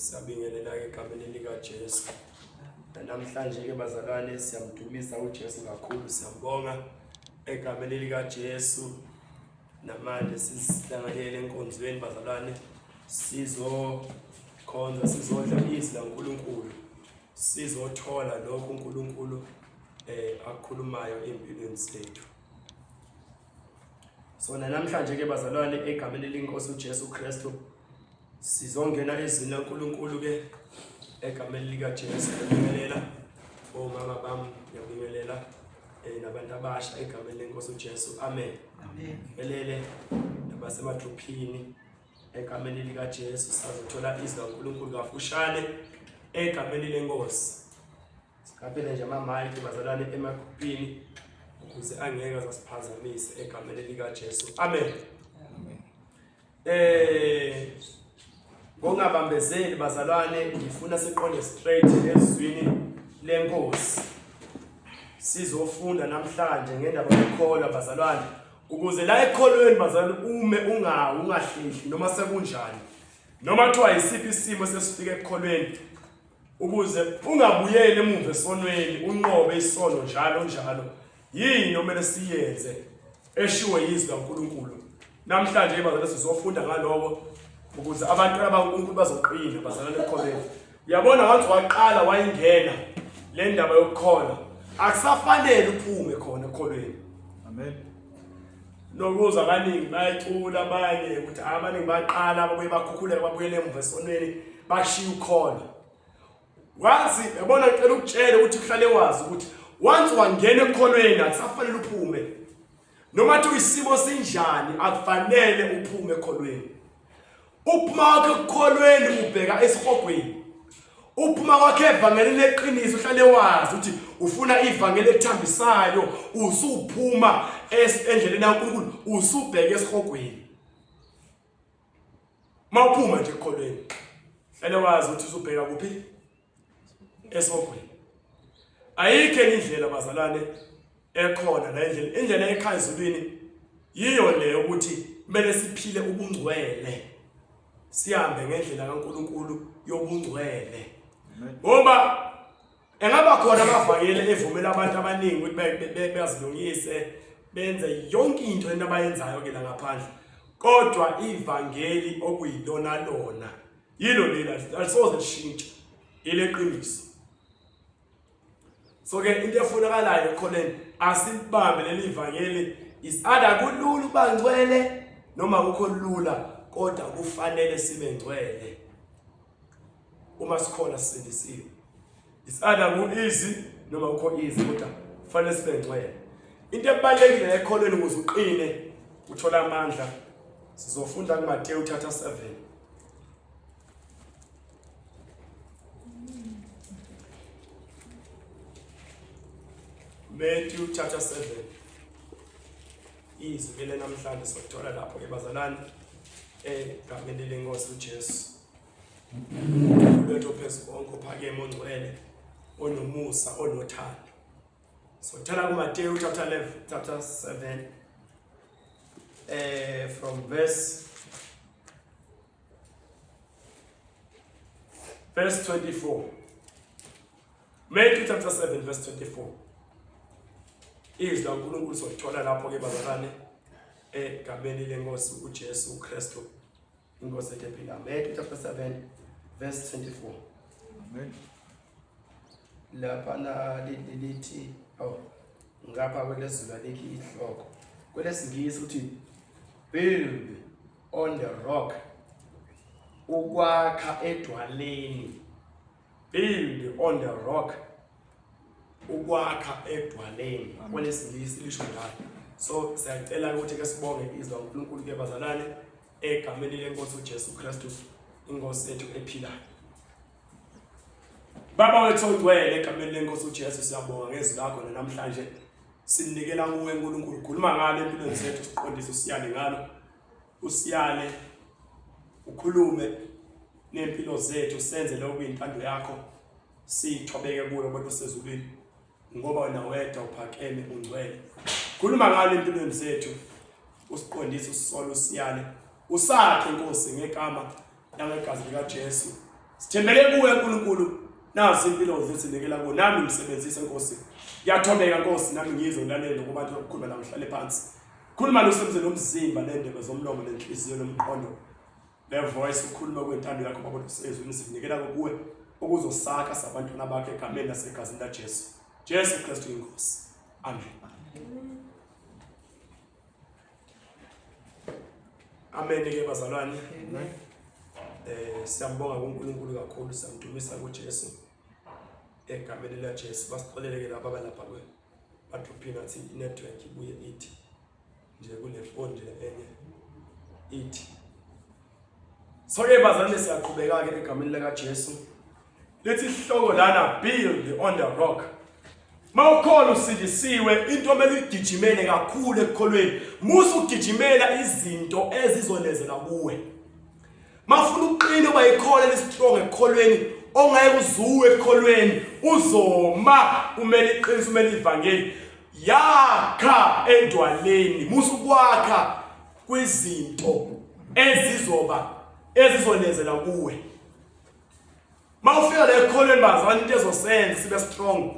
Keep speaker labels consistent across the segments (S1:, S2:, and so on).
S1: Siyabingelela ke egameni likaJesu. Namhlanje ke bazalwane siyamdumisa uJesu kakhulu, siyambonga egameni likaJesu. Namanje sihlanganyele enkonzweni bazalwane, sizokhonza, sizodla izwi laNkulunkulu, sizothola lokho uNkulunkulu akukhulumayo empilweni zethu. So namhlanje ke bazalwane egameni lenkosi uJesu Kristu sizongena ezwini laNkulunkulu ke egameni likaJesu. Ngiyabingelela omama bami, ngiyabingelela nabantu abasha egameni lenkosi uJesu. Amen. Amen. Elele nabasemadruphini egameni likaJesu sazothola izwi laNkulunkulu kafushane egameni lenkosi. Siqaphele nje ama-mic bazalwane emakhuphini ukuze angeke azasiphazamise egameni likaJesu. Amen. Amen. Ngokungabambezeli bazalwane ngifuna siqonde straight ezwini lenkosi. Sizofunda namhlanje ngendaba yokukholwa bazalwane ukuze la ekholweni bazalwane ume ungawi ungahlehli noma sekunjani. Noma kuthiwa yisiphi isimo sesifike ekukholweni ukuze ungabuyeli emuva esonweni unqobe isono njalo njalo. Yini omele siyenze eshiwo yizwi kaNkulunkulu? Namhlanje bazalwane sizofunda ngaloko ukuze abantwana baNkulunkulu bazoqina bazalwane ekukholweni. Uyabona wathi waqala wayingena le ndaba yokukholwa, akusafanele uphume khona ekukholweni.
S2: Amen.
S1: Nokuzwa abaningi bayacula abanye ukuthi abaningi baqala babuye bakhukhuleka babuyele emuva esonweni bashiya ukukholwa. Wazi yabona ngicela ukutshela ukuthi uhlale wazi ukuthi once wangena ekukholweni akusafanele uphume. Noma thi isimo sinjani akufanele uphume ekukholweni. Uphuma kwakhe ekukholweni ubheka esihogweni. Uphuma kwakhe evangelini leqiniso uhlale wazi ukuthi ufuna ivangeli elithambisayo usuphuma endleleni kaNkulunkulu usubheka esihogweni. Mawuphuma nje ekukholweni hlale wazi ukuthi usubheka kuphi esihogweni. Ayikho enye indlela bazalwane ekhona la endlela, indlela ekhaya ezulwini yiyo le ukuthi kumele siphile ubungcwele, sihambe ngendlela kaNkulunkulu yobungcwele. Ngoba engaba khona amavangeli evumela abantu abaningi ukuthi bazilungise benze yonke into lena abayenzayo ke la ngaphandle, kodwa ivangeli okuyilona lona yilo leli alisoze lishintshe, ileqiniso. So ke into efunakalayo ekholeni asibambe leli vangeli is either kulula ukuba ngcwele noma kukho lula, kodwa kufanele sibe ngcwele uma sikhona sisindisiwe. Is either ku easy noma kukho easy, kodwa kufanele sibe ngcwele. Into ebalulekile ekholweni ukuze uqine uthola amandla, sizofunda kuMateyu chapter 7. Matthew chapter 7. Izwi ke namhlanje sokuthola lapho ke bazalwane egameni lenkosi uJesu. Uletho phezu konke ophakeme ongcwele onomusa onothando. Sothola kuMateyu chapter 11 chapter 7 from verse 24. Matthew chapter 7 verse 24. Izwi laNkulunkulu sokuthola lapho ke bazalwane egameni lenkosi uJesu Kristu inkosi ethu ephilayo. Matthew chapter 7 verse 24.
S2: Amen.
S1: Lapha na lithi oh ngapha kwelezulu alikho ihloko. Kwelesingisi uthi build on the rock, ukwakha edwaleni. Build on the rock, ukwakha edwaleni. Kwelesingisi lisho njalo. So siyacela ukuthi ke sibonge izwi laNkulunkulu ke bazalwane egameni lenkosi uJesu Kristu inkosi yethu ephilayo. Baba wethu ongcwele egameni lenkosi uJesu siyabonga ngezwi lakho namhlanje. Sinikela kuwe uNkulunkulu, khuluma ngalo empilweni zethu, siqondise usiyale ngalo, usiyale ukhulume nempilo zethu, senze lokho kuyintando yakho, sithobeke kuwe Baba osezulwini, ngoba wena wedwa uphakeme ungcwele. Khuluma ngalo empilweni zethu, usiqondise, usisole, usiyale, usakhe Nkosi ngegama nangegazi likaJesu. Sithembele kuwe uNkulunkulu. Nazi impilo zethu sinikela kuwe. Nami ngisebenzise Nkosi. Ngiyathobeka Nkosi nami ngizwe ngilalele ngoba abantu ukukhuluma la ngihlale phansi. Khuluma nosebenze nomzimba nendebe zomlomo nenhliziyo nomqondo. Le voice ukhuluma kwentando yakho baba osezulwini sinikela kuwe ukuzosakha sabantwana bakhe egameni nasegazini laJesu. Jesu Kristu inkosi. Amen. Amen ke bazalwane. Amen. Eh siyambonga kuNkulunkulu kakhulu siyamdumisa kuJesu. Egameni la Jesu basixolele ke laba abalapha kwe. Badrophile ngathi i-network ibuye ithi nje kule phone nje enye ithi. So ke bazalwane siyaqhubeka ke egameni lika Jesu. Lithi isihloko lana build on the rock. Mawukholwa usindisiwe into omele uyigijimele kakhulu ekukholweni. Musa ukugijimela izinto ezizonezela kuwe. Mafuna uqine uba ikholwa elistrong ekukholweni ongeke uzuwe ekukholweni uzoma umele iqiniso umele ivangeli yakha endwaleni musa ukwakha kwizinto ezizoba ezizonezela kuwe Mawufika la ekholweni bazalwane into ezosenza sibe strong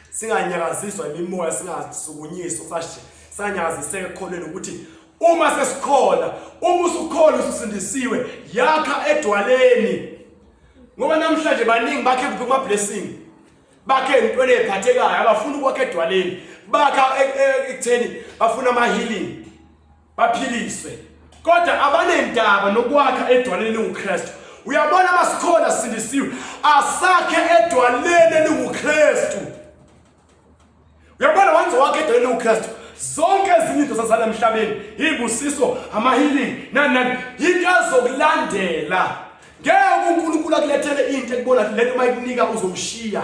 S1: singanyakaziswa imimoya singasukunyiswa sashe sanyakaziseka ekholweni ukuthi uma sesikhola uma usukhola ususindisiwe yakha edwaleni ngoba namhlanje baningi bakhe kuphi kuma blessing bakhe entweni eziphathekayo abafuna ukwakha edwaleni bakha e, e, ekutheni bafuna ama healing baphiliswe kodwa abanendaba nokwakha edwaleni elinguKristu uyabona masikhona sindisiwe asakhe edwaleni elinguKristu uyabona wanze wakhe edwaleni elinguKristu zonke ezinye into zazala emhlabeni ibusiso ama-healing nani nani into ezokulandela ngeke uNkulunkulu akulethele into ekubona lento uma ikunika uzomshiya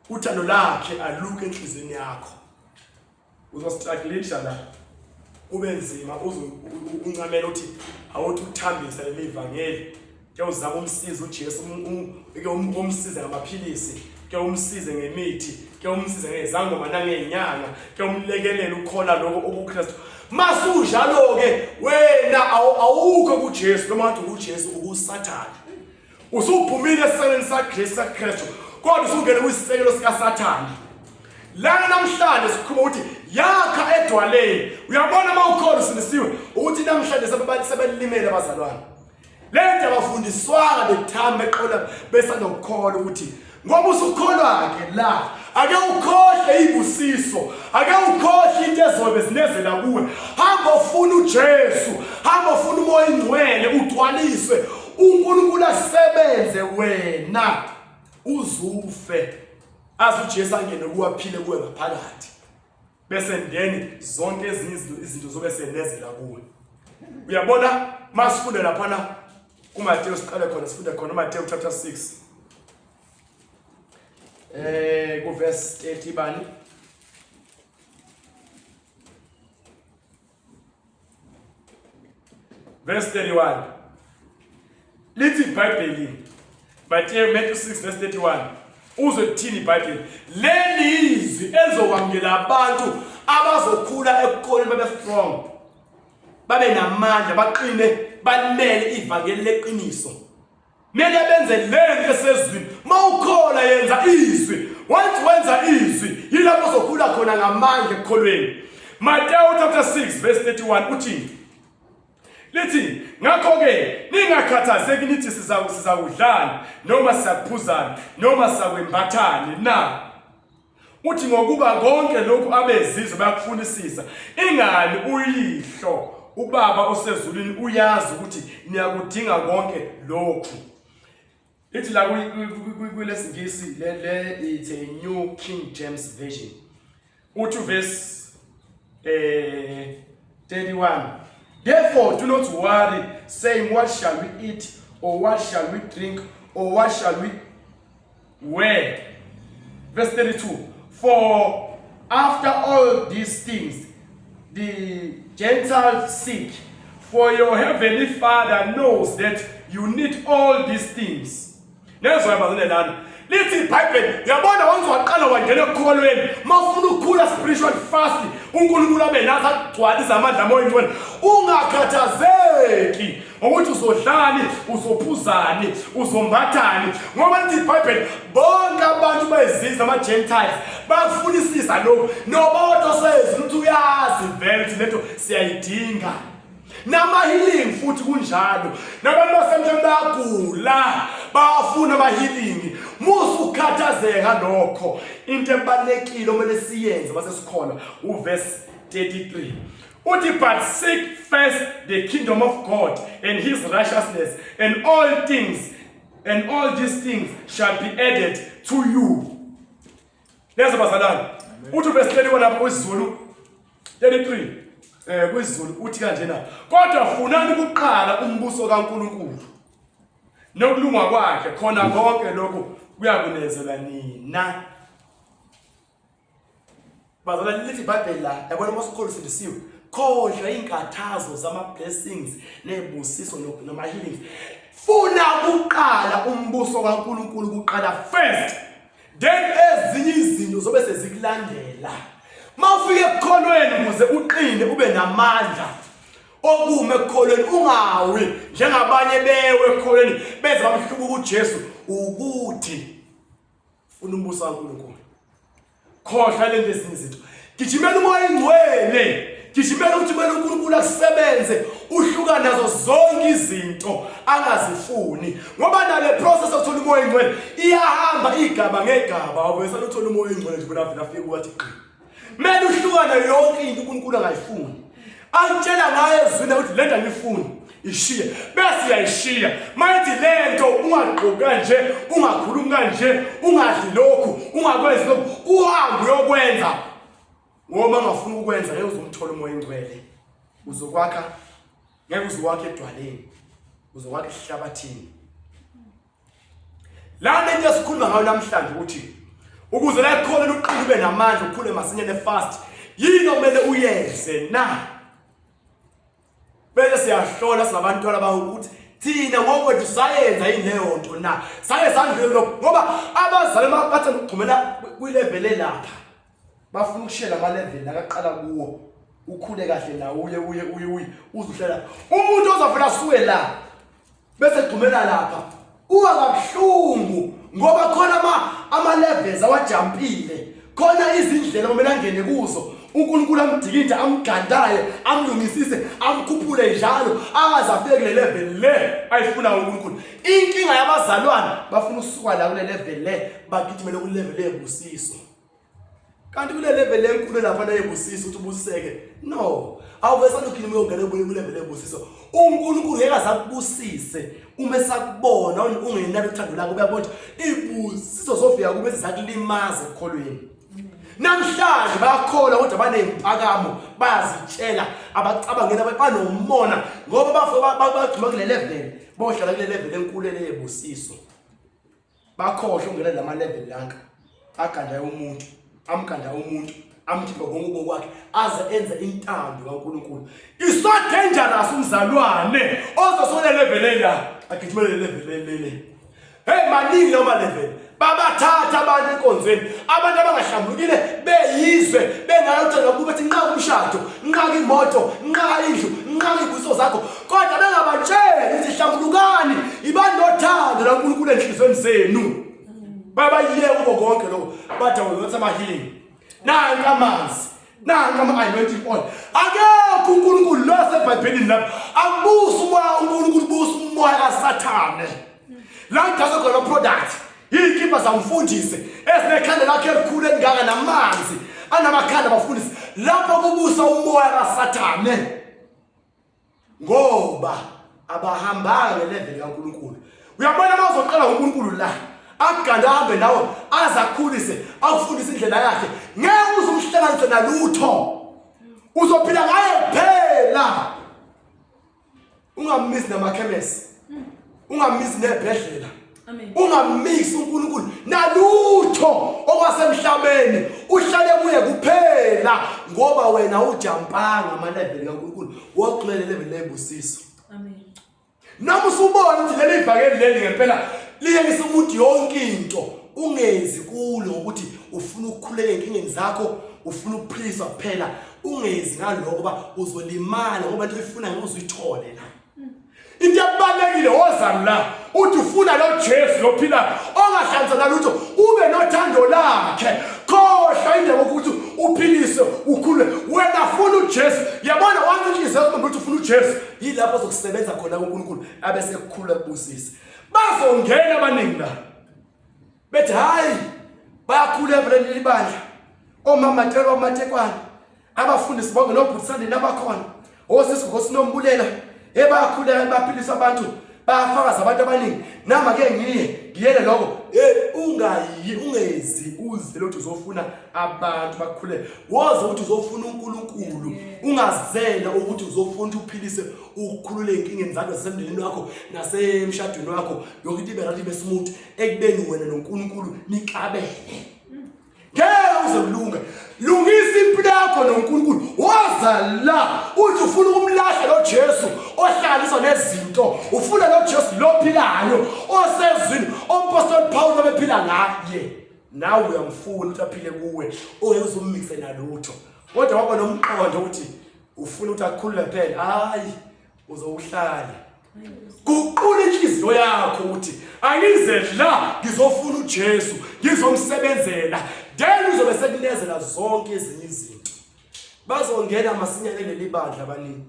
S1: uthando lakhe aluke enhliziyweni yakho uzostrugglisha la kube nzima uze uncamela uthi awuthi ukuthambisa leli vangeli ke uzama umsiza uJesu ke umsize ngamaphilisi ke umsize ngemithi ke umsize ngezangoma nangezinyanga ke umlekelele ukukhola lokho okuKristu masunjalo ke wena awukho kuJesu noma ngathi ukuJesu ukuSathane Usuphumile esisekelweni saJesu saKristu kodwa usungene kwisisekelo sikaSathane. Lana namhlanje sikhuluma ukuthi yakha edwaleni. Uyabona uma ukhona usindisiwe ukuthi namhlanje sebelimele abazalwane. Le nto abafundiswanga bethamba eqola besanokukholwa ukuthi ngoba usukholwa-ke la ake ukhohle izibusiso ake ukhohle into ezobe zinezela kuwe hamba ufuna uJesu hamba ufuna umoya ingcwele ugcwaliswe uNkulunkulu asebenze wena uzufe aze uJesu angene kuwe aphile kuwe ngaphakathi bese then zonke ezinye izinto zobe senezela kuwe uyabona masifunde laphana kuMateyu siqale khona sifunde khona uMateyu chapter 6 eh ku verse 30 bani verse 31 lithi iBhayibheli Matthew Matthew 6 verse 31 uzwe kuthini iBhayibheli leli izwi elizokwamukela abantu abazokhula ekukholweni babe strong babe namandla baqine balimele ivangeli leqiniso Mele benze lento esezwini. Mawukhola yenza izwi. Once wenza izwi, yilapho uzokhula khona ngamandla ekukholweni. Mateyu chapter 6 verse 31 uthi lithi ngakho-ke ningakhathazeki nithi sizakudlani noma sizakuphuzani noma sizakwembathani na uthi ngokuba konke lokhu abezizwe bayakufunisisa ingani uyihlo ubaba osezulwini uyazi ukuthi niyakudinga konke lokhu lithi la kulesingisi le le it's a New King James Version uthi verse eh 31 therefore do not worry saying what shall we eat or what shall we drink or what shall we Where? Verse 32. For after all these things, the Gentiles seek. For your heavenly Father knows that you need all these things. Nezwa bazalwane lana. Lithi iBhayibheli, uyabona once waqala wangena ekukholweni, mawufuna ukukhula spiritual fast, uNkulunkulu abe nathi akugcwalise amandla amoya ingcwele. Ungakhathazeki. Ngokuthi uzodlani, uzophuzani, uzombathani. Ngoba lithi iBhayibheli bonke abantu bezizwe ama-Gentiles bakufunisisa lokhu. Nobodwa osezulu uthi uyazi vele ukuthi lento siyayidinga. Nama-healing futhi kunjalo. Nabantu basemhlabeni bayagula, bawafuna ama-healing. Musa ukukhathazeka lokho. Into ebalulekile okumele siyenze mase sikhona uverse 33. Uthi but seek first the kingdom of God and his righteousness and all things and all these things shall be added to you. Lezo bazalwane. Uthi verse 31 lapha kwisiZulu 33 kwisiZulu uthi kanjena kodwa funani kuqala umbuso kaNkuluNkulu nokulunga kwakhe khona konke lokhu kuyakunezela nina. Bazalwane lithi iBhayibheli la, yabona uma usukhona usindisiwe, khohlwa iy'nkathazo zama-blessings ney'busiso nama-healings. Funa kuqala umbuso kaNkulunkulu kuqala first, then ezinye izinto zobe sezikulandela. Uma ufika ekukholweni ukuze uqine ube namandla okume ekukholweni ungawi njengabanye bewe ekukholweni beze bamhlubuka uJesu ukuthi Funa umbuso kaNkulunkulu. Khohlwa lento ezinye izinto. Gijimela umoya ingcwele. Gijimela ukuthi kumele uNkulunkulu asebenze uhlukane nazo zonke izinto angazifuni. Ngoba nale process yokuthola umoya ingcwele iyahamba igaba ngegaba. Awuvele uthola umoya ingcwele nje bona vele afike wathi gqi. Kumele uhlukane yonke into uNkulunkulu angayifuni. Angitshela ngayo ezwini ukuthi lento angifuni ishiye bese uyayishiya mayithi lento ungagqoki kanje ungakhulumi kanje ungadli lokhu ungakwenzi lokhu uhambe uyokwenza ngoba ungafuni ukwenza ngeke uzomthola umoya engcwele uzokwakha ngeke uzokwakha edwaleni uzokwakha esihlabathini Lana into esikhuluma ngayo namhlanje ukuthi ukuze la khona luqine ube namandla ukhule masinyane fast yini okumele uyenze na bese siyahlola singabantwana bawo ukuthi thina ngokwethu sayenza yini leyo nto na sake sandlula lokho ngoba abazali bathanda ukugxumela kwilevel elapha bafuna ukushela ama-level akaqala kuwo ukhule kahle nawe uye uye uye uye uzuhlela umuntu ozovela asuke la bese gxumela lapha uwa kabuhlungu ngoba khona ama ama levels awajampile khona izindlela kumele angene kuzo uNkulunkulu amdikide amgandaye amlungisise amkhuphule njalo aze afike kule level le ayifuna uNkulunkulu inkinga yabazalwane bafuna ukusuka la kule level le bagijimele ku level yebusiso Kanti kule level enkulu lapha nayebusisa ukuthi ubusiseke. No. Awuvese ukhuluma uyongena kuye kule level ebusiso. UNkulunkulu ngeke azakubusise uma esakubona ungenalo uthando lakho uyabona ukuthi ibusiso zofika kube sezakulimaza ekukholweni. Namhlanje bayakholwa kodwa baney'mpakamo bayazitshela abacabangela banomona ngoba bafike bagxuma kule level bohlala kule level enkulu eleyebusiso. Bakhohlwe ungena lama level lanka aganda umuntu amganda umuntu amkhipha konke okwakhe aze enze intando kaNkuluNkulu. Is so dangerous umzalwane ozosole level la agijimele level lele. Hey maningi lawa level. Babathatha abantu enkonzweni abantu abangahlambulukile beyizwe bengayothanda ukuba bethi nqaka umshado nqaka imoto nqaka indlu nqaka izibusiso zakho kodwa bengabatsheli ukuthi hlambulukani ibani nothando laNkulunkulu enhliziyweni zenu babayeke kuko konke lokho bathi awuyothi ama-healing nanka amanzi nanka ama-anointing oil akekho uNkulunkulu lo asebhayibhelini lapho akubusa umoya uNkulunkulu busa umoya kaSathane la ngidase khona product iy'kibha zamfundisi ezinekhanda lakhe elikhulu elingaka namanzi anamakhanda abafundisi lapho kubusa umoya kaSathane ngoba abahambanga ngelevel kaNkulunkulu uyabona uma uzoqala uNkulunkulu la akugande ahambe nawe aze akukhulise akufundise indlela yakhe ngeke uze umhlanganise nalutho uzophila ngaye kuphela ungamisi namakhemesi ungamisi nebhedlela ungamisi uNkulunkulu nalutho okwasemhlabeni uhlale kuye kuphela ngoba wena ujampanga ama-level kaNkulunkulu wogxumele level lebusiso
S2: Amen.
S1: Noma usubona ukuthi leli ivangeli leli ngempela liyekisa umuntu yonke into ungezi kulo ukuthi ufuna ukukhuleka ezinkingeni zakho ufuna ukuphiliswa kuphela ungezi ngaloko ba uzolimala ngoba into oyifuna ngeke uzuyithole la. Into ebalulekile woza la uthi ufuna lo Jesu lophilayo ongahlanzana nalutho ube nothando lakhe. Khohlwa indaba ukuthi uphilise ukhulwe wena funa uJesu. Yabona once inhliziyo yakho ukuthi ufuna uJesu yilapho ozokusebenza khona uNkulunkulu abese kukhulula kubusise. Bazongena abaningi la. Bethi hayi bayakhula vele leli bandla. Omama Telo amatekwane abafundisi bonke nobhuti Sandile abakhona. Osisi ngosinombulela hey bayakhuleka baphilisa abantu bayafakaza abantu abaningi nami ake ngiye ngiyele lokho hey ungayi ungezi uze lokuthi uzofuna abantu bakhuleke woze ukuthi uzofuna uNkulunkulu ungazela ukuthi uzofuna ukuthi uphilise ukhulule inkingeni zakho zasemndenini wakho nasemshadweni wakho yonke into ibe right ibe smooth ekubeni wena noNkulunkulu nixabene ngeke uze ulunge lungisa impilo yakho noNkulunkulu woza la uthi ufuna ukumlahla lo Jesu ohlaliswa nezinto ufuna lo Jesu lophilayo osezwini ompostoli Paul babephila ngaye nawe uyamfuna ukuthi aphile kuwe ongeke uzummixe nalutho kodwa waba nomqondo ukuthi ufuna ukuthi akhulule phela hayi uzowuhlala guqula inhliziyo yakho ukuthi angize la ngizofuna uJesu ngizomsebenzela then uzobe sekunezela zonke ezinye izinto bazongena masinyane leli bandla abaningi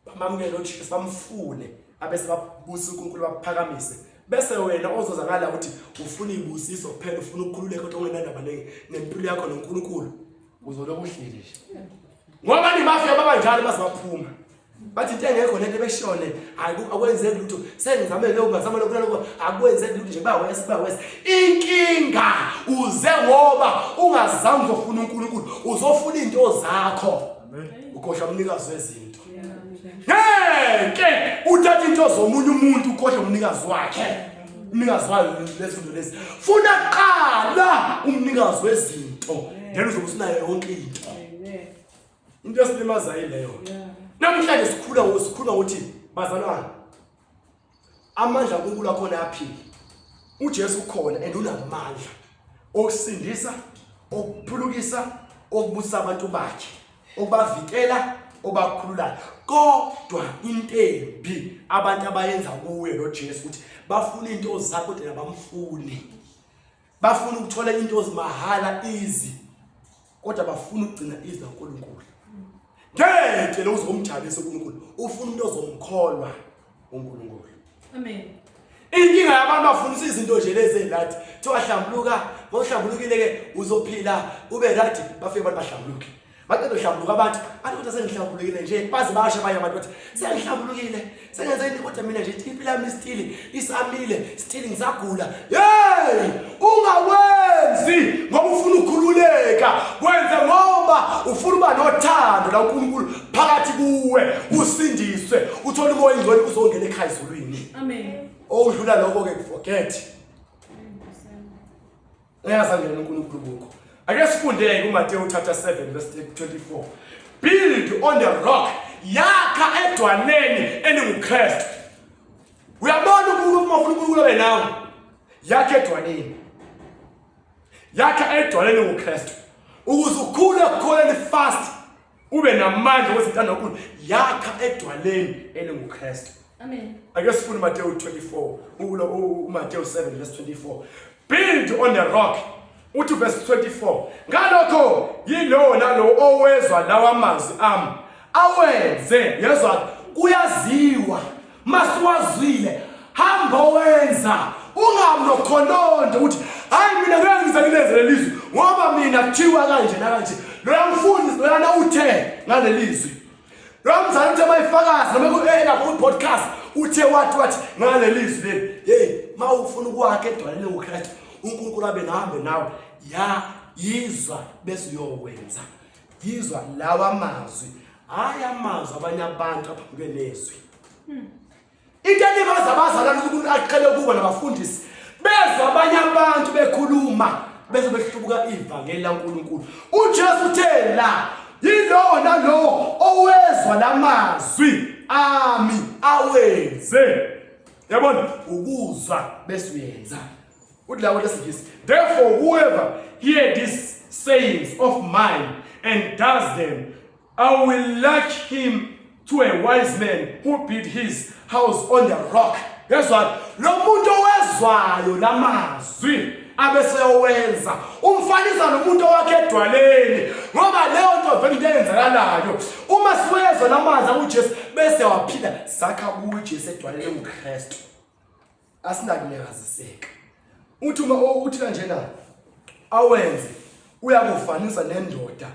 S1: bamamukele uJesu bamfune abese babusa uNkulunkulu baphakamise bese wena ozoza ngala ukuthi ufuna izibusiso kuphela ufuna ukukhululeka kodwa ungenandaba nempilo yakho noNkulunkulu uzoloku uhleli nje ngoba nimafika babanjalo baze baphuma bathi into engekho lento ebeshone akwenzeki lutho sengizame lokhu ngazama lokhu nalokho akwenzeki lutho nje bawesi bawesi inkinga uze ngoba ungazange uzofuna uNkulunkulu uzofuna into zakho ukhohlwa umnikazi wezinto ngeke uthathe into zomunye umuntu ukhohlwe umnikazi wakhe umnikazi wayo lezinto lezi funa kuqala umnikazi wezinto then uzobe usunayo yonke into into esilimaza yileyo namhlanje sikhula sikhula ukuthi bazalwane amandla kaNkulunkulu akhona ayaphila uJesu ukhona and unamandla okusindisa okuphulukisa okubusa abantu bakhe okubavikela obakhululayo kodwa into embi abantu abayenza kuye lo Jesu ukuthi bafuna into zakhe kodwa abamfuni bafuna ukuthola into zimahhala easy kodwa bafuna ukugcina izwi laNkulunkulu ngeke lo uzomjabulisa uNkulunkulu ufuna umuntu ozomkholwa uNkulunkulu
S2: amen
S1: inkinga yabantu bafundisa izinto nje lezi ezilathi kuthiwa hlambuluka ngohlambulukile ke uzophila ube right bafike abantu bahlambuluke baqeda uhlambuluka abantu athi kodwa sengihlambulukile nje baze basho abanye abantu bathi sengihlambulukile sengenze into kodwa mina nje impilo yami isitili isamile stili ngisagula hey ungawenzi ngoba ufuna ukukhululeka wenze ngoba ufuna uba nothando la uNkulunkulu phakathi kuwe usindiswe uthole umoya ingcwele uzongena ekhaya ezulwini
S2: amen
S1: okudlula lokho ke forget Uyazangena uNkulunkulu kukho. Ake sifundeke uMateyu chapter 7 verse 24. Build on the rock. Yakha edwaleni elinguKristu. Uyabona uNkulunkulu uma ufuna uNkulunkulu abe nawe. Yakha edwaleni. Yakha edwaleni nguKristu. Ukuze ukhule ukukholeni fast ube namandla okuzintanda kakhulu yakha edwaleni elinguKristu.
S2: Amen.
S1: Ake sifunde uMateyu 24, ulo uMateyu 7 verse 24. Build on the rock. Uthi verse 24. Ngalokho yilowo nalowo owezwa lawa mazwi ami awenze yezwa kuyaziwa masiwazwile hamba wenza ungabi nokhonondo ukuthi hayi mina ngeke ngize ngilenze lelizwi ngoba mina kuthiwa kanje nakanje loya mfundisi loyana uthe ngalelizwi loya mzali uthe mayifakazi noma ku-elapho kwi-podcast uthe wathi wathi ngalelizwi leli heyi ma ufuna ukwakha edwaleni ngokristu unkulunkulu abe nahambe nawe ya yizwa bese uyokwenza yizwa lawa mazwi hhayi amazwi abanye abantu aphambuke nezwi Into elimaza abazalwane ukuthi aqhele kuba nabafundisi bezwa abanye abantu bekhuluma bese behlubuka ivangeli laNkulunkulu. UJesu uthe la yilowo nalowo owezwa lamazwi ami awenze. Yabona ukuzwa bese uyenza. Uthi la kwelesingisi therefore whoever hear these sayings of mine and does them I will like him to a wise man who built his house on the rock. Yezwa lo muntu owezwayo lamazwi abeseyowenza umfanisa nomuntu owakhe edwaleni ngoba leyo nto vele into eyenzakalayo uma siwezwa lamazwi akuJesu bese waphila sakha kuJesu edwaleni enguKristu asinakunyakaziseka uthi uma uthi kanjena awenze uyakufanisa nendoda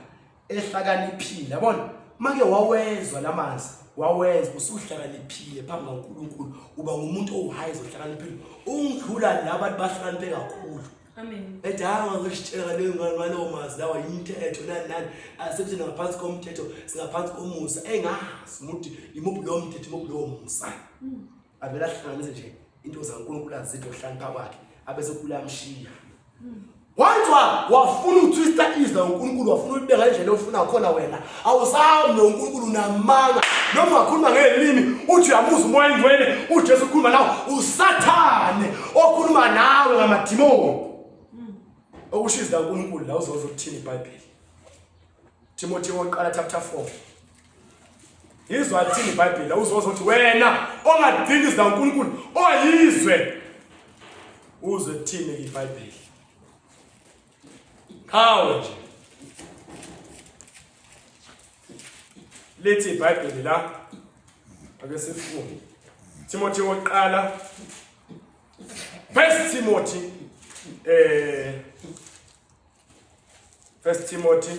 S1: ehlakaniphile yabona make wawezwa lamanzi wawenza usuhlakaniphile phambi kaNkulunkulu uba ngumuntu owise ohlakaniphile ungidlula laba bahlakaniphe kakhulu
S2: Amen.
S1: Ethi hayi ungasitshela ngaleyo ngalowo mazwi lawa yimthetho nani nani asekuthi ngaphansi komthetho singaphansi komusa engazi ukuthi imuphi lowo mthetho imuphi lowo musa. Avele ahlanganise nje into zaNkulunkulu azidwe ukuhlakanipha kwakhe abese kulamshiya. Once wafuna utwista izwi laNkulunkulu wafuna ulibeka indlela ofuna khona wena awusami noNkulunkulu unamanga noma ungakhuluma ngelimi uthi uyamuzwa umoya engcwele uJesu ukhuluma nawe usathane okhuluma nawe ngamadimoni okusho izwi laNkulunkulu la uzozwa ukuthini iBhayibheli Timothy wokuqala chapter 4 izwa lithini iBhayibheli la uzozwa ukuthi wena ongadini izwi laNkulunkulu oyizwe uzwe kuthini iBhayibheli Qhawe nje. Lithi iBhayibheli la ake sifunde. Timothy wokuqala First Timothy First Timothy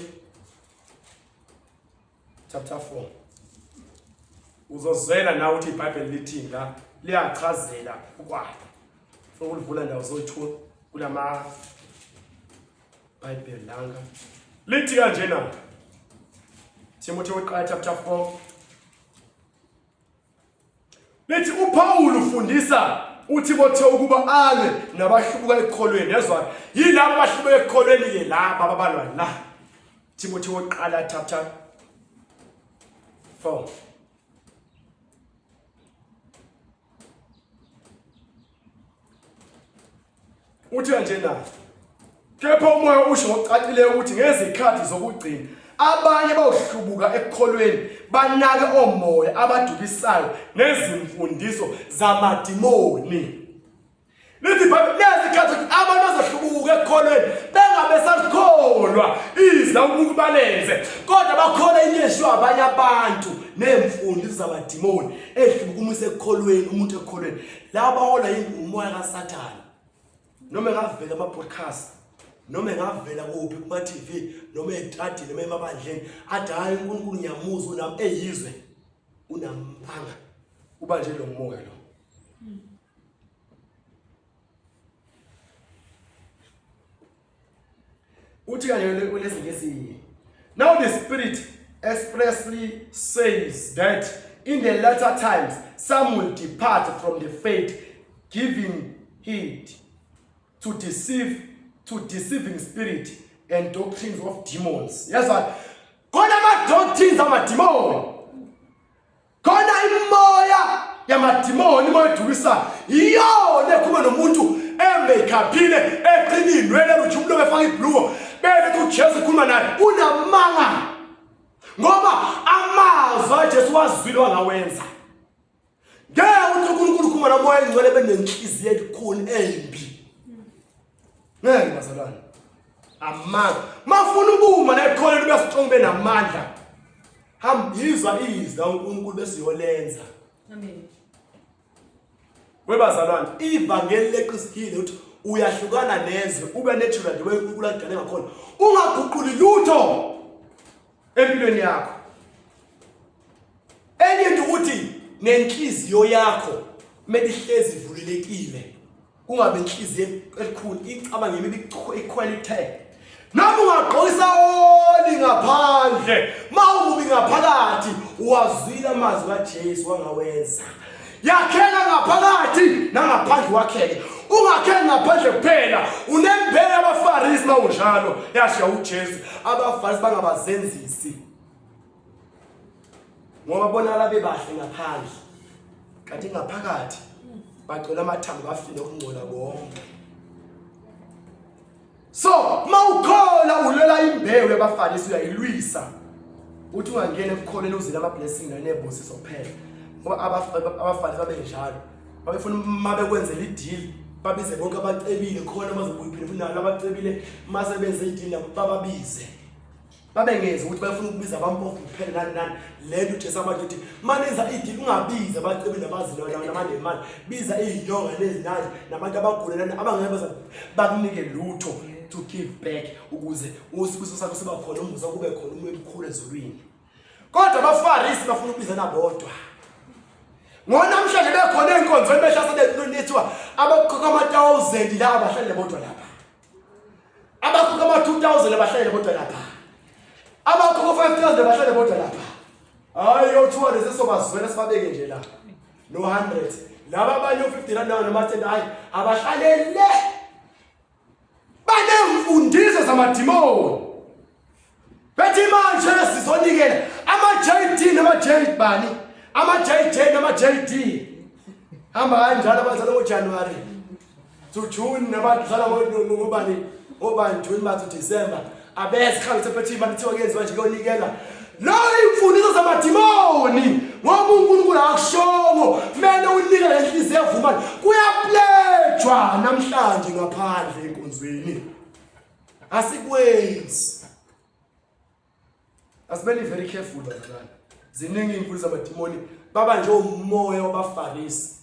S1: chapter 4 uzozwela nawe ukuthi iBhayibheli lithini la liyachazela ukwala ukulivula ndawo zoyi-2 kulama Bhayibheli langa lithi kanjena Timothy wokuqala chapter 4 lithi uPaul ufundisa uTimotheo ukuba alwe nabahlubuka ekukholweni yezwa yilabo abahlubuka ekukholweni ke laba ababalwa la Timothy wokuqala chapter 4 Uthi kanjena kepha umoya usho ngokucacileyo ukuthi ngezikhathi zokugcina abanye bawuhlubuka ekukholweni banake omoya abadukisayo nezimfundiso zamadimoni lithi ibhayibheli lezikhathi ukuthi abantu bazohlubuka ekukholweni bengabe salikholwa izwi laNkulunkulu balenze kodwa bakholwa into eshiwo abanye abantu ney'mfundiso zamadimoni ehlubuka uma usekukholweni umuntu ekukholweni laba baholwa yini umoya kasathane noma engavela ama-podcast noma engavela kuphi kuma-tv noma ey'tradini noma emabandleni athi hhayi unkulunkulu ngiyamuzwa unami eyizwe unamanga uba nje lo moya lo uthi kanje kulezingesi now the spirit expressly says that in the latter times some will depart from the faith giving heed to deceive to deceiving spirit and doctrines of demons yes khona ama-doctrines amadimoni khona imoya yamadimoni imoya edukisayo iyona ekhuluma nomuntu emekhaphile eqina iy'nwele ruthi umuntu obefaka ibhluko bese ujesu ukhuluma naye unamanga ngoba amazwi ajesu wazwile wangawenza ngeke ukuthi unkulunkulu ukhuluma nomoya engcwele benenhliziyo elikhulu embi ngeke bazalwane amanga mafuna ukuma nekholelo ube strong benamandla hamba yizwa izwi laNkulunkulu bese uyolenza
S2: Amen.
S1: Webazalwane ivangeli leqisikile ukuthi uyahlukana nezwe ube natural the way uNkulunkulu akudale ngakhona ungaguquli lutho empilweni yakho enye into ukuthi nenhliziyo yakho kumele ihlezi ivulelekile kungabe inhliziyo elikhulu icabange imibi ikhwelithe noma ungagqokisa oli ngaphandle ma umubi ngaphakathi uwazwile amazwi kaJesu wangawenza yakheka ngaphakathi nangaphandle wakheke ungakheki ngaphandle kuphela unembele abafarisi mawunjalo yashiya uJesu abafarisi bangabazenzisi ngoba bonakala bebahle ngaphandle kanti ngaphakathi bagcwele amathambo bafile ukungcola konke so mawukhola ulwela imbewu yabafarisi uyayilwisa Uthi ungangena ekukholeni uzile ama-blessing nanebusiso kuphela. Ngoba abafazi babenjalo. Babefuna uma bekwenzela i-deal babize bonke abacebile khona bazobuya phela futhi nalo abacebile mase benze i-deal nabo bababize. Babengezi ukuthi bafuna ukubiza abampofu kuphela nani nani. Le nto uJesu abantu uthi manenza i-deal ungabizi abacebile nabazileyo nabanemali. Biza izinyonga nezinani nabantu abagula nani abangeke baze bakunike lutho to give back ukuze usibusiso sakho siba khona umusa kube khona umoya omkhulu ezulwini. Kodwa abaFarisi bafuna ukubizana bodwa. Ngonamhlanje bekhona enkonzweni behlasele lethiwa abakhokha ama-1000 la abahlale bodwa lapha. Abakhokha ama-2000 abahlale bodwa lapha. Abakhokha 5000 abahlale bodwa lapha. Hayi yothiwa lesi sobazwela sibabeke nje la. No 100. Laba abanye u50 rand noma 10 hayi abahlale le. Banemfundiso zamadimoni. Bethi manje sizonikela ama-JD nama-J bani ama-JJ nama-JD hamba kanjalo abazala ngoJanuary to June nabazala ngobani ngobani June bathi December abeze khabe sephethe imali kuthiwa kuyenziwa nje kuyonikela lo imfundiso zamadimoni ngoba uNkulunkulu akushongo kumele unike lenhliziyo evumayo kuyaplejwa namhlanje ngaphandle enkonzweni asikwenzi asibeni very careful bazalwane ziningi iy'mfundo zamadimoni baba nje umoya wabafarisi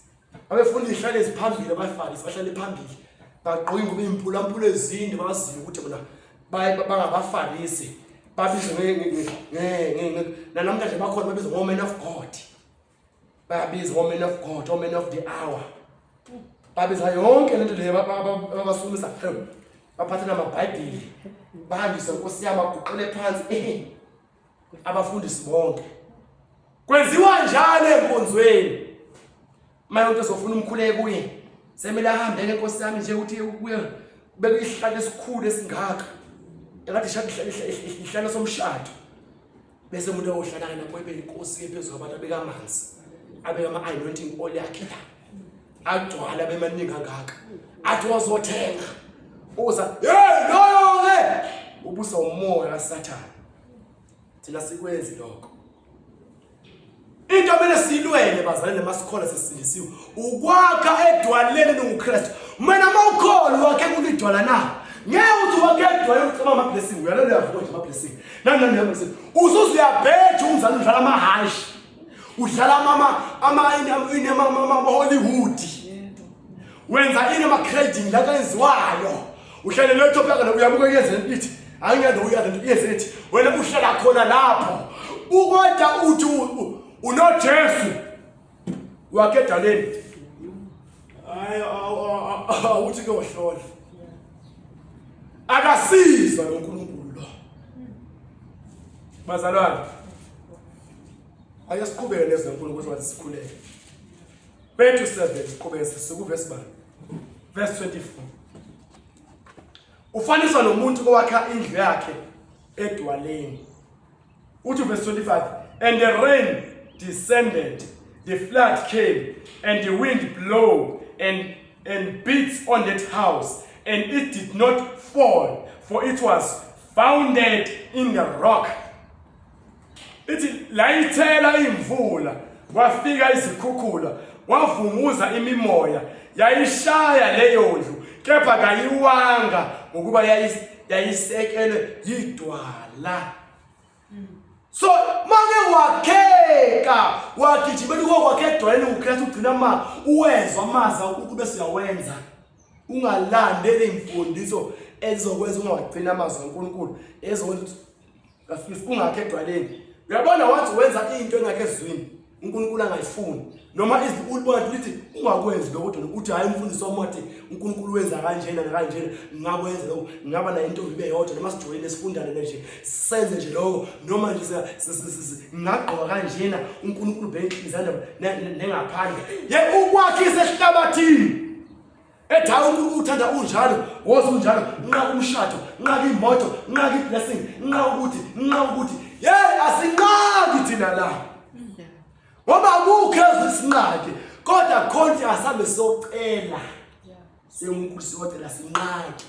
S1: babefuna iy'hlalo eziphambili abafarisi bahlale phambili bagqoke ingubo iy'mpulampula ezinde baziyo ukuthi bona bangabafarisi babizwe nanamhlanje bakhona babizwe ngo-man of God Bayabiza o-man of God, o-man of the hour. Babiza yonke lento leyo babasumisa baphathe namabhayibhili bahambise nkosi yami aguqele phansi ehe abafundisi bonke kwenziwa njalo enkonzweni maye umuntu ezofuna umkhuleko kuye semele ahambe ke nkosi yami nje ukuthi kuye kubeka isihlalo esikhulu esingaka engathi isihlalo somshado bese umuntu ohlala lapho ebe inkosi ke phezu kwabantu abeka amanzi abeka ama-anointing oil yakhe la agcwala abemaningi kangaka athi wazothenga uza hey loyo-ke ubusa umoya kasathane thina sikwenzi lokho Into kumele siyilwele bazalwane masikhola sesindisiwe ukwakha edwaleni linguKristu. Mina mawukholwa wakhe kulidwala na? Ngeke uthi wakhe edwaleni uceba ama blessing uyalelo uyavuka nje ama blessing. Nani nani ama blessing. Usuze uyabheja umzali udlala amahashi. Udlala ama ama ini ama ama Hollywood. Wenza ini ama trading la kayenziwayo. Uhlale laptop yakho uyabuka yenze ithi angiyanda uyazi into yenze ithi wena uhlala khona lapho. Ukodwa uthi unoJesu wakhe edaleni. Hayi awuthi ke wohlola. Akasizwa lo nkulunkulu lo. Bazalwane. Ake siqhubeke nezenkulunkulu ukuthi sikhuleke. Matthew 7 siqhubeke sikuvesi bani? Verse 24. Ufaniswa nomuntu owakha indlu yakhe edwaleni. Uthi verse 25, and the rain descended, the flood came, and the wind blew and beat on that house, and it did not fall, for it was founded in the rock. Ithi layithela imvula kwafika izikhukhula wavunguza imimoya yayishaya leyo ndlu kepha kayiwanga ngokuba yayisekelwe yidwala. So make wakheka wagijimela ukokwakhe edwaleni uKristu ugcina ma uwezwa amazwi kaNkulunkulu bese uyawenza ungalandeli imfundiso ezokwenza ungawagcina amazwi kaNkulunkulu ezokwenza ukuthi Ngafisa ungakhe edwaleni. Uyabona wathi wenza into engakhe ezwini uNkulunkulu angayifuni. Noma izwi ulibona lithi ungakwenzi lokho kodwa uthi hayi umfundisi wami wathi uNkulunkulu wenza kanjena nakanjena ngingakwenza lokho ngingaba nayo intombi ibe yodwa noma sijoyine sifundane nje senze nje lokho noma nje ngingagqoka kanjena uNkulunkulu bhenhliziyo nengaphandle. Ye ukwakhisa esihlabathini. Ethi hayi uNkulunkulu uthanda unjalo, woza unjalo, nqaka umshado, nqaka imoto, nqaka i-blessing, nqaka ukuthi, nqaka ukuthi. Hey, asinqaki thina la. Ngoba akukho ezisinqaki, kodwa khonti asambe siyocela. Siyonkulu siyocela sinqaki.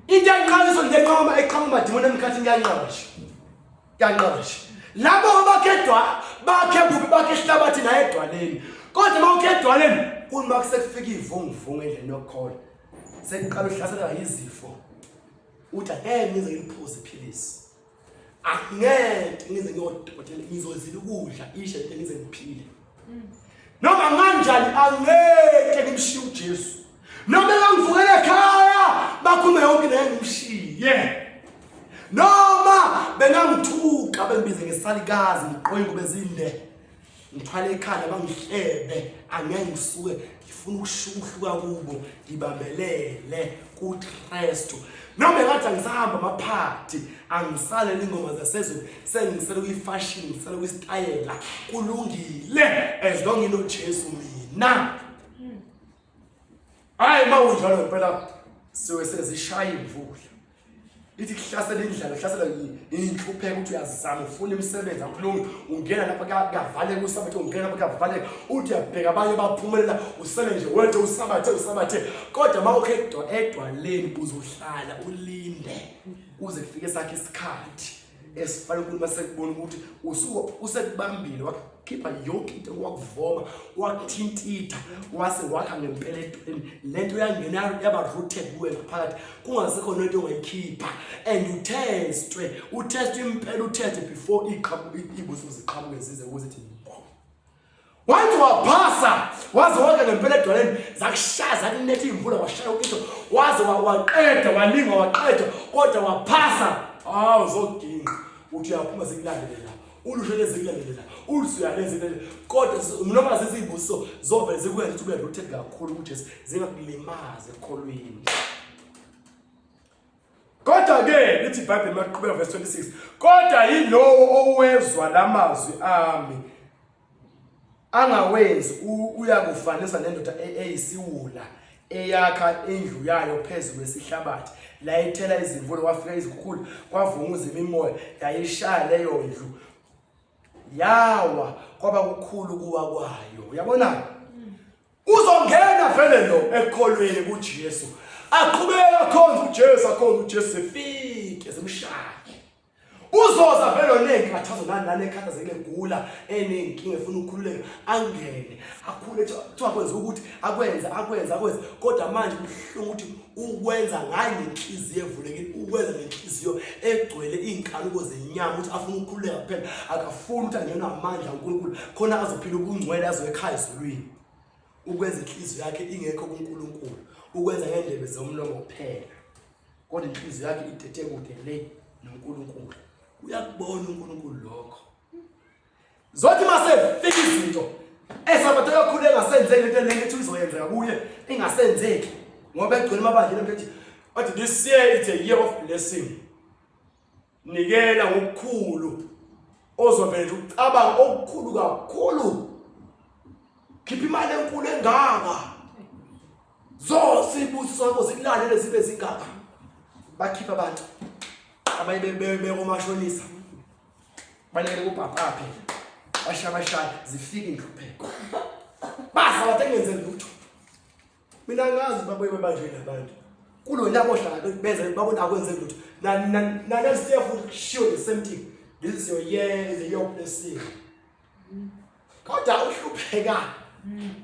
S1: Into enqakiso nje enqama eqhamuka amadimoni emkhathini kuyanqaba nje. Kuyanqaba nje. Labo abakhe edwa bakhe kuphi bakhe esihlabathini naye edwaleni. Kodwa uma ukhe edwaleni kunoma sekufika ivunguvungu endleleni yokukholwa. Sekuqala uhlaselwa yizifo. Uthi angeke ngize ngiliphuze iphilisi. Angeke ngize ngiyodokotela ngizozila ukudla ishe into ngize ngiphile. Noma kanjani angeke ngimshiye uJesu. Noma engangivukela ekhaya bakhulume yonke naye ngimshiye. Noma bengangithuka bengibize ngesalikazi ngiqoye ingubo ezinde. Ngithwale ikhanda bangihlebe angeke ngisuke ngifuna ukushukuhluka kubo ngibambelele kuKristu. Noma engathi angisahamba amaphathi angisalele ingoma zasezweni sengisele kwi-fashion ngisele kwisitayela kulungile as long nginoJesu mina. Hayi uma unjalo ngempela siwe sezishaya imvula. Ithi kuhlasela indlala, kuhlasela inhlupheko ukuthi uyazama ufuna imisebenzi akulungi. Ungena lapha kuyavaleka usabathe, ungena lapha kuyavaleka. Uthi uyabheka abanye baphumelela usele nje wedwa usabathe usabathe. Kodwa uma ukhe edwaleni uzohlala ulinde kuze kufike sakhe isikhathi esifanele ukuthi masekubona ukuthi usekubambile wakhipha yonke into wakuvoma wakuthintitha wase wakha ngempela edwaleni le nto yangena yaba rooted kuwe ngaphakathi kungasekho nento ongayikhipha and uthestwe uthestwe impela uthestwe before iqhamuke ziqhamuke zize ukuze ithi Wathi waphasa waze wonke ngempela edwaleni zakushaya zakunetha iy'mvula washaya yonke into waze waqeda walingwa waqeda kodwa waphasa hawu uzoginqa uthi uyaphuma zikulandelela ulusho lezikulandelela ulusu uyalezilela kodwa noma zizibusiso zovele zikwenza ukuthi ube rooted kakhulu kuJesu zingakulimazi ekukholweni. Kodwa ke lithi iBhayibheli maqhubeka verse 26 kodwa yilowo owezwa lamazwi ami angawenzi uyakufanisa nendoda eyisiwula eyakha indlu yayo phezu kwesihlabathi layithela izimvula kwafika izikhukhula kwavunguza imimoya yayishaya leyo ndlu yawa kwaba kukhulu kuwa kwayo. Uyabona? Uzongena vele lo ekukholweni kuJesu. Aqhubeke akhonze uJesu, akhonze uJesu sifike simshaye. Uzoza vele oney'nkathazo nani nani ekhathazekile egula eney'nkinga efuna ukukhululeka angene akhule kuthiwa kwenza ukuthi akwenze akwenze akwenze kodwa manje kubuhlungu ukuthi ukwenza ngayi ngenhliziyo evulekile ukwenza ngenhliziyo egcwele iy'nkanuko zenyama ukuthi afuna ukukhululeka kuphela akafuni ukuthi angenwe amandla uNkulunkulu khona azophila ubungcwele azoya ekhaya ezulwini ukwenza inhliziyo yakhe ingekho kuNkulunkulu ukwenza ngendebe zomlomo kuphela kodwa inhliziyo yakhe idethe kude le noNkulunkulu uyakubona uNkulunkulu lokho Zothi mase fika izinto esabathe kakhulu engasenzeki lento lento ethi izoyenzeka kuye ingasenzeki ngoba egcwele amabandla lento ethi bathi this year it's a year of blessing. Nikela ngokukhulu ozovele nje ucabanga okukhulu kakhulu. Khipha imali enkulu engaka. Zose ibusiso sakho zikulalele zibe zingaka. Bakhipha abantu abanye bekomashonisa. Balekele kubhabha phela. Bashaya bashaya zifike inhlupheko. Baza bathi engenzeki lutho. Mina ngazi babuye bebanjwe labantu. Kulo nyaka ohlala benze babona akwenzeki lutho. Na na na next year futhi kushiwo the same thing. This is your year, is a year of blessing. Kodwa uhlupheka.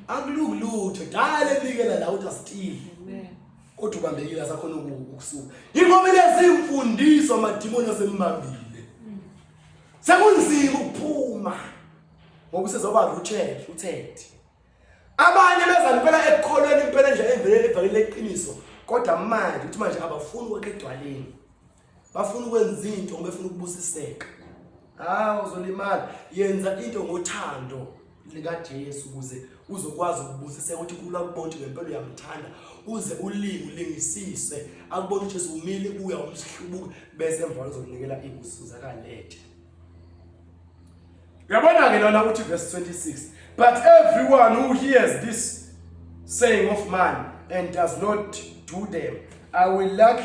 S1: Akulungi lutho. Dala enikela la uthi asitile. Kodwa ubambekile asakhona ukusuka. Yingoba lezi imfundiso amadimoni asembambile. Sekunzima ukuphuma. Ngoba usezoba rooted, rooted. Abanye beza impela ekukholweni impela nje evele evalile leqiniso. Kodwa manje uthi manje abafuni ukwakha edwaleni. Bafuna ukwenza into ngoba befuna ukubusiseka. Hawu uzolimala. Yenza into ngothando likaJesu ukuze uzokwazi ukubusiseka ukuthi uNkulunkulu akubone ukuthi ngempela uyamthanda uze ulinge ulingisise akubone uJesu umile kuya umsihlubuke bese emva uzokunikela ibusiso zakalethe. Uyabona ke lona uthi verse 26 but everyone who hears this saying of mine and does not do them I will lack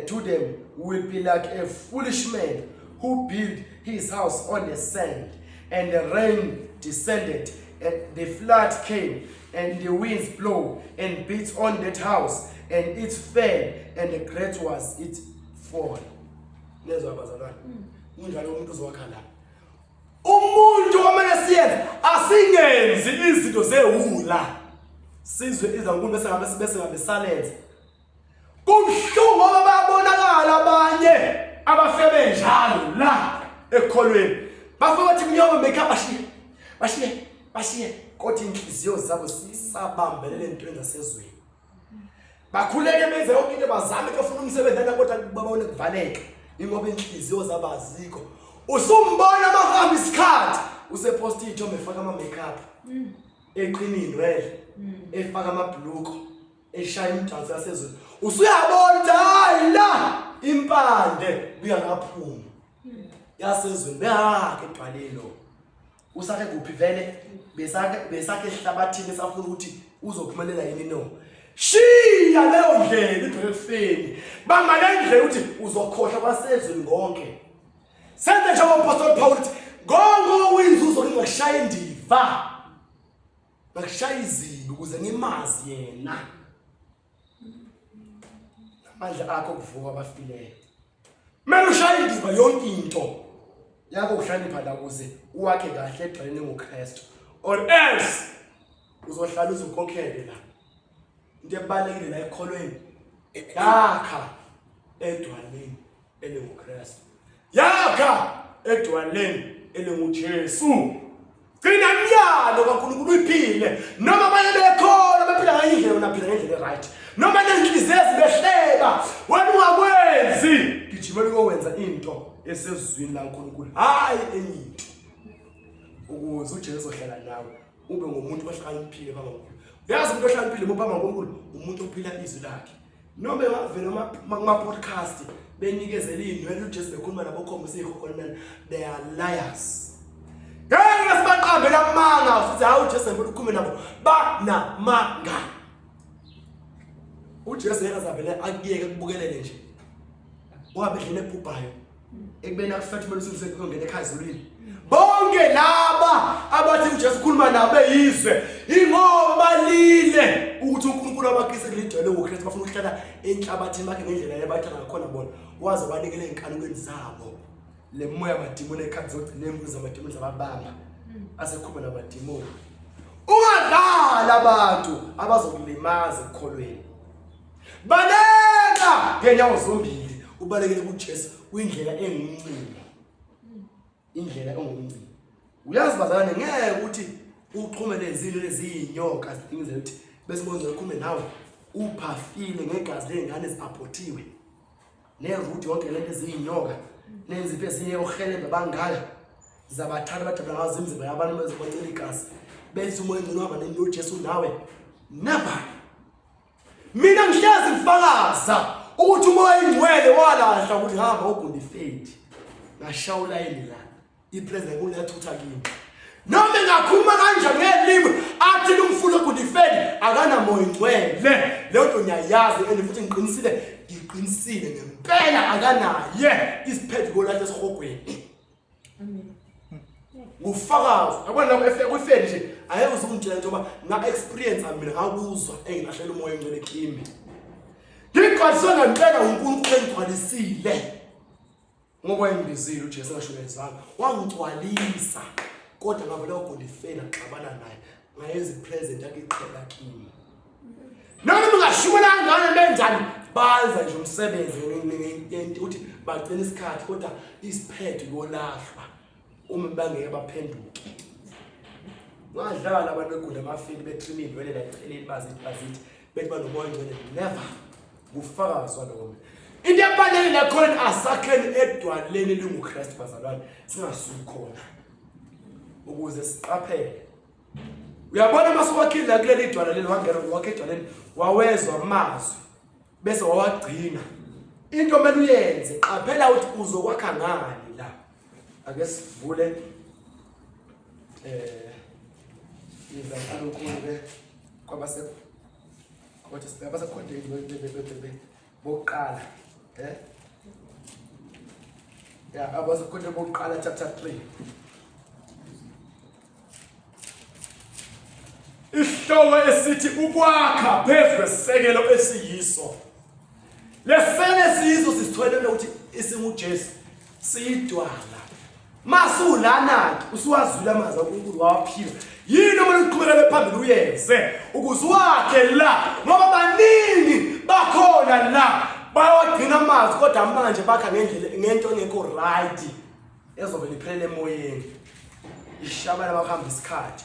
S1: to them will be like a foolish man who built his house on the sand, and the rain descended, and the flood came, and the winds blew and beat on that house, and it fell, and the great was its fall. Nezwa bazalwane. Unjalo umuntu uzowakha la. Umuntu omele siyenze asingenzi izinto zewula. Sizwe izankulu bese ngabe bese ngabe salenze. Kubuhlungu ngoba bayabonakala abanye abafebe njalo la ekholweni. Bafike bathi mnyama make up bashiye. Bashiye, bashiye kodwa inhliziyo zabo sisabambelele entweni zasezweni. Bakhuleke benze yonke into bazame kufuna umsebenzi ana kodwa babone kuvaleka ingoba inhliziyo zabo azikho. Usumbona bahamba isikhathi usepost ithombe efaka ama makeup. Eqina inwele. Efaka amabhuluko. Eshaya imidanso yasezweni. Usuyabona ukuthi hayi la impande kuyakaphuma. Yasezweni behake edwaleni lo. Usakhe kuphi vele? Besakhe besakhe esihlabathini esafuna ukuthi uzophumelela yini no. Shiya leyo ndlela ibheke ekufeni. Bamba le ndlela ukuthi uzokhohlwa kwasezweni ngonke. Senze njengompostoli Paul uthi ngonke okuyinzuzo ngingakushaya indiva. Ngakushaya izibi ukuze ngimazi yena. Namandla akho okuvuka abafileyo. Kumele ushaye indiva yonke into yakho kuhlakanipha la ukuze uwakhe kahle egcwaleni ngoKristu or else uzohlala uzukhokhele la. Into ebalekile la ekholweni yakha edwaleni elinguKristu. Yakha edwaleni elinguJesu. Gcina imiyalo kaNkulunkulu uyiphile noma abanye bekhona bephila ngenye indlela wena phila ngendlela e-right noma nezinhliziyo ezibehleba wena ungakwenzi gijimela ukokwenza into esezwini laNkulunkulu hhayi enye into ukuze uJesu ezohlala nawe ube ngumuntu ohlakaniphile phambi kaNkulunkulu uyazi umuntu ohlakaniphile phambi kaNkulunkulu umuntu ophila izwi lakhe noma bengavela kuma-podcast benikezela iy'nwele ujesu bekhuluma nabo khombisa iy'hoholo they are liars. Ngeke sibaqambele amanga futhi hawu uJesu ngempela ukhulume nabo banamanga. UJesu ngeke azavele akuyeke kubukelele nje. Uhambe endleleni ebhubhayo ekubeni akufethe kumele usindise kuyongena ekhaya ezulwini. Bonke laba abathi uJesu ukhuluma nabo beyizwe ingoba balile ukuthi uNkulunkulu abakise kulidwele uKristu bafuna ukuhlala enhlabathini bakhe ngendlela yabathanda ngakhona bona waze wanikele ezinkalukweni zabo. Le moya amadimoni ekhathi zogcina embuzo amadimoni zababamba asekhuluma namadimoni. Ungadlali abantu abazokulimaza ekukholweni. Baleka ngenyawo zombili ubalekele kuJesu kwindlela engumncimo. Indlela engumncimo. Uyazi bazalwane ngeke ukuthi uxhume lezi zinto eziyinyoka zidingizela ukuthi bese bonke ukhulume nawe uphafile ngegazi lezingane eziabhothiwe. Neroot yonke lento eziyinyoka nenzipho ezinye ohelembe bangaka zabathanda badabula ngazo imizimba yabantu bezobancela igazi benza umoya engcono uhamba noJesu nawe never. Mina ngihlezi ngifakaza ukuthi umoya ingcwele walahla ukuthi hamba ugunda ifendi ngashaya ulayini la ipresident uyathutha kimi noma engakhuluma kanjani ngelimi athi lumfula ogunda ifendi akanamoya ingcwele leyo nto ngiyayazi and futhi ngiqinisile ngiqinisile ngempela akanaye isiphetho kolahla esihogweni. Ngufakazi yabona lapho efika kwifeni nje ayeke uzungitshela njengoba nga experience mina ngakuzwa engilahlela umoya ongcwele kimi ngigcwaliswe ngempela uNkulunkulu engigcwalisile ngoba wayengibizile uJesu engashumayezanga wangigcwalisa kodwa ngavele wagunda ifeni axabana naye ngayenza ipresent yakhe iqhela kimi noma ningashumela kangane benjani bayenza nje umsebenzi ukuthi bagcina isikhathi kodwa isiphetho kuyolahlwa uma bangeke baphenduke. Ngadlala abantu begunda amafili betrimile vele la eceleni bazithi bazithi bethi banomoya ongcwele never kufakazwa lokho. Into ebalulekile khona asakheni edwaleni linguKristu bazalwane singasuki khona ukuze siqaphele. Uyabona uma suwakhile la kuleli dwala leli wangena wakhe edwaleni wawezwa amazwi bese wawagcina. Into omele uyenze qaphela ukuthi uzokwakha ngani la. Ake sivule izankulunkulu ke kwabase kodwa sibheka abasekhondeni bokuqala ya abasekhondeni bokuqala chapter 3 isihloko esithi ukwakha phezu kwesisekelo esiyiso. Lesisekelo esiyiso sisithwele ukuthi isinguJesu. Siyidwala. Masulana ke usuwazwile amazwi kaNkulunkulu wawaphila. Yini okumele uqhubekele phambili uyenze ukuze wakhe la ngoba baningi bakhona la bayawagcina amazwi kodwa manje bakha ngendlela ngento engekho right ezovele iphelele emoyeni ishabala bakuhamba isikhathi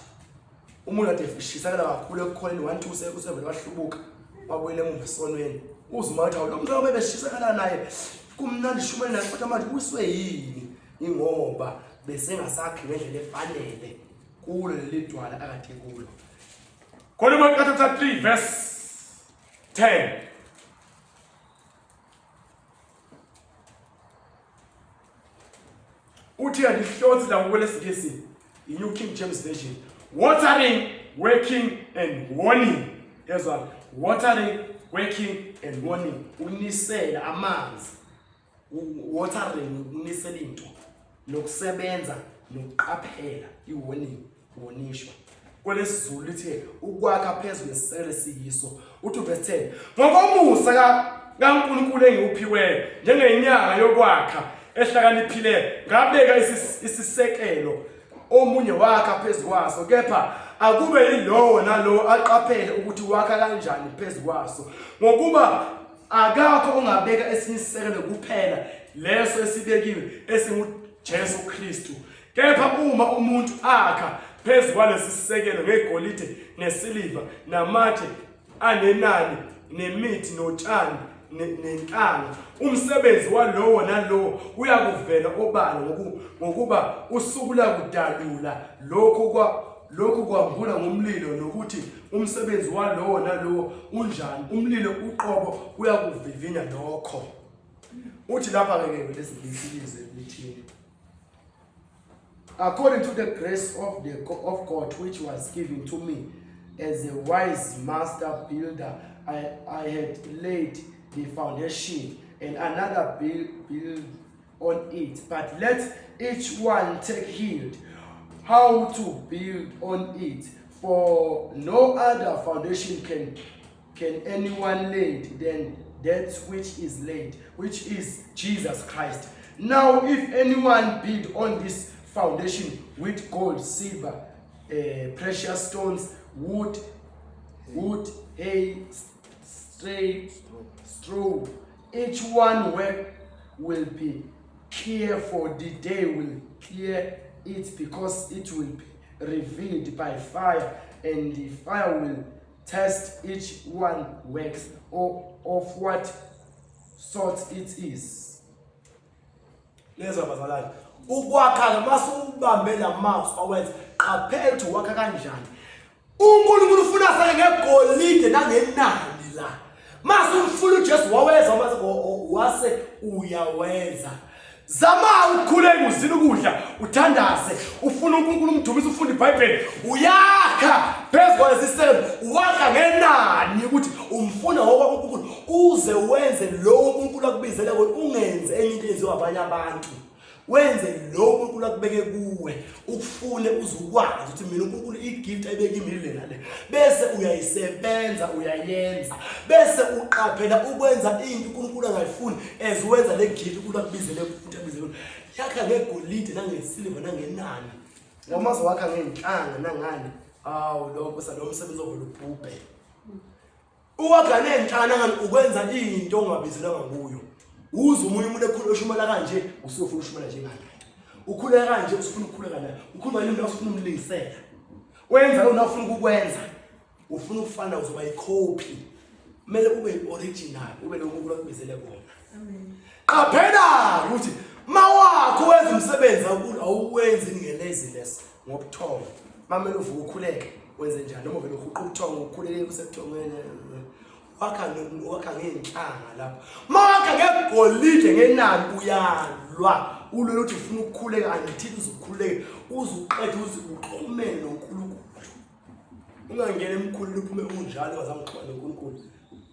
S1: umuntu ade eshisakela kakhulu ekukholeni 1 2 usevele wahlubuka wabuyela emuva esonweni uze uma uthi lo muntu obebeshisakela naye kumnandi shumele naye kodwa manje uyiswe yini ingoba besengasakhi ngendlela efanele kulo leli dwala akade kulo.
S2: Khona uMarka chapter 3 verse 10. Uthi andihlonzi la ngokwelesingisi i-New King James Version. Watering, working and warning. Yezwa, watering, working and warning.
S1: Unisela amanzi. Watering ukunisela into nokusebenza nokuqaphela i-warning wonishwa. KwelesiZulu lithi ukwakha phezu kwesisekelo esiyiso. Uthi uverse
S2: 10 ngokomusa kaNkulunkulu engiwuphiweyo njengenyanga yokwakha ehlakaniphileyo ngabeka isisekelo omunye
S1: wakha phezu kwaso kepha akube yilowo nalowo aqaphele ukuthi wakha kanjani phezu kwaso ngokuba akakho ongabeka esinye isisekelo kuphela
S2: leso esibekiwe esinguJesu Kristu. Kepha uma umuntu akha phezu kwalesi sisekelo ngegolide nesiliva namatshe anenani nemithi notshani nenhlanga umsebenzi walowo nalowo uyakuvela obala ngokuba usuku lakudalula lokho kwa lokhu kwambula ngomlilo nokuthi umsebenzi walowo nalowo unjani umlilo uqobo uyakuvivinya lokho
S1: uthi lapha ke ke lezi lizwe lithini According to the grace of the of God which was given to me as a wise master builder I had laid the foundation and another build on it but let each one take heed how to build on it for no other foundation can can anyone lay than that which is laid which is Jesus Christ now if anyone build on this foundation with gold silver uh, precious stones wood wood hay stray straw each one work will be clear for the day will clear it because it will be revealed by fire and the fire will test each one works or of what sort it is
S3: Lezwa bazalwane. Ukwakha ke masubambe lamazwi awenza qaphela ukuthi wakha kanjani.
S1: uNkulunkulu ufuna sake ngegolide nangenani la. Mase umfuna uJesu waweza mase wase uyawenza.
S2: Zama ukukhuleka uzile ukudla, uthandaze, ufuna uNkulunkulu umdumise, ufunda iBhayibheli,
S1: uyakha phezu kwalesisekelo, wakha ngenani ukuthi umfuna ngokwakho uNkulunkulu uze wenze lowo uNkulunkulu akubizele kona, ungenzi enye into eyenziwa abanye abantu. Wenze lokho uNkulunkulu akubeke kuwe, ukufune uze ukwazi ukuthi mina uNkulunkulu igift ayibeke kimi lena le. Bese uyayisebenza uyayenza. Bese uqaphela ukwenza into uNkulunkulu angayifuni as wenza le gift uNkulunkulu akubizele futhi akubizele. Yakha ngegolide nangesiliva nangenani. Ngoba wakha ngenhlanga nangani. Awu lokho salo msebenzi ovela ubhubhe.
S3: Ukwakha nenhlana ngani ukwenza into ongabizelwanga kuyo. Uze omunye umuntu ekhulu oshumela kanje usufuna ushumela njengaye. Ukhuleka kanje usufuna ukukhuleka naye. Ukhuluma nini usufuna umlingisela. Wenza lokho ufuna ukukwenza. Ufuna ukufana uzoba yicopy. Kumele ube original, ube lokho uNkulunkulu akubizele kona.
S1: Amen. Qaphela ukuthi mawakho wenza umsebenzi awukulo awuwenzi ngelezi leso ngobuthongo. Mamele uvuka ukhuleke wenze njani noma vele uhuqa ubuthongo ukhuleke usebuthongweni wakha wakha ngeenhlanga lapho mawakha ngegolide ngenani uyalwa ulwela ukuthi ufuna ukukhuleka until uzukhuleke uzuqede uze uxhumene noNkulunkulu ungangena emkhulwini uphume unjalo ungazange uxhumane noNkulunkulu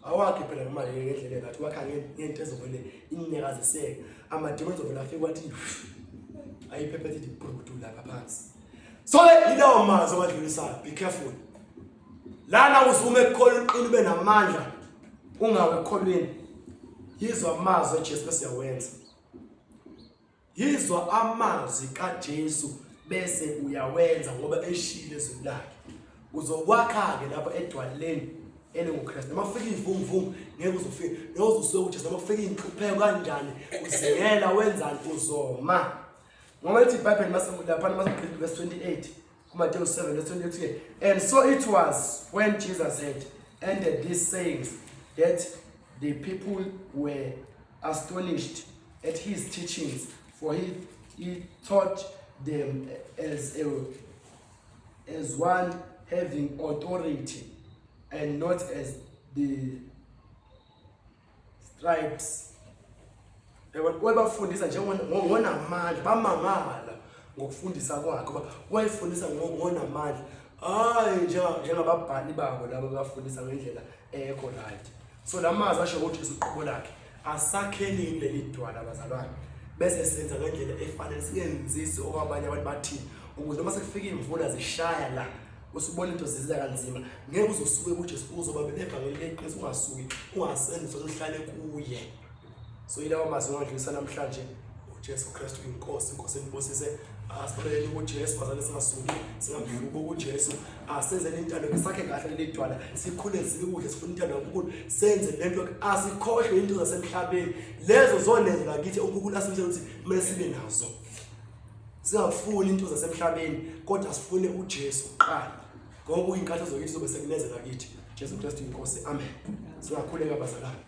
S1: awakhe phela noma ngendlela engathi wakha ngento ezovele inyakaziseke amadimoni ezovele afike wathi ayiphephethe ithi brudu lapha phansi so ke yilawo mazwi awadlulisayo be careful lana uzume ekukholwa uqine ube namandla ungawe ekukholweni yizwa amazwi eJesu bese uyawenza.
S3: Yizwa amazwi kaJesu bese uyawenza ngoba eshilo ezwini lakhe. Uzokwakha-ke lapho edwaleni elinguKristu. Noma kufika iy'vunguvungu ngeke uzofika, ngeke uze usuke kuJesu. Noma kufika iy'nhlupheko kanjani, uzingela wenzani, uzoma. Ngoba lithi iBhayibheli laphana masigqile verse 28 kuMateyu 7 verse 28 and so it was when Jesus had ended these sayings that the people were astonished at his teachings for he, he taught them as a as one having authority and not as the stripes yabona wayebafundisa njengonamandla bamangala ngokufundisa kwakhe ngoba wayefundisa ngonamandla hayi njengababhali babo laba bafundisa ngendlela ekho right so la mazwi asho ukuthi uqobo lakhe asakhelini leli dwala bazalwane bese senza ngendlela efanele singenzisi okwabanye abantu bathini ukuze noma sekufika iy'mvula zishaya la usubona into ziza kanzima ngeke uzosuke kuJesu uzoba bebevangeli leqiniso ungasuki ungasenzi uhlale kuye so yilawa mazwi engadlulisa namhlanje uJesu Kristu inkosi inkosi enibusise asibeleni kuJesu bazane singasuki singamhlubuki kuJesu asenzeni intando ke sakhe kahle leli dwala sikhule sikudle sifuna intando kaNkulunkulu senze lento asikhohlwe into zasemhlabeni lezo zonezo lakithi uNkulunkulu asimise ukuthi kumele sibe nazo singafuni into zasemhlabeni kodwa sifune uJesu kuqala ngoba kuyinkathi zokithi zobe sekunezela kithi Jesu Kristu inkosi amen singakhuleka bazalwane.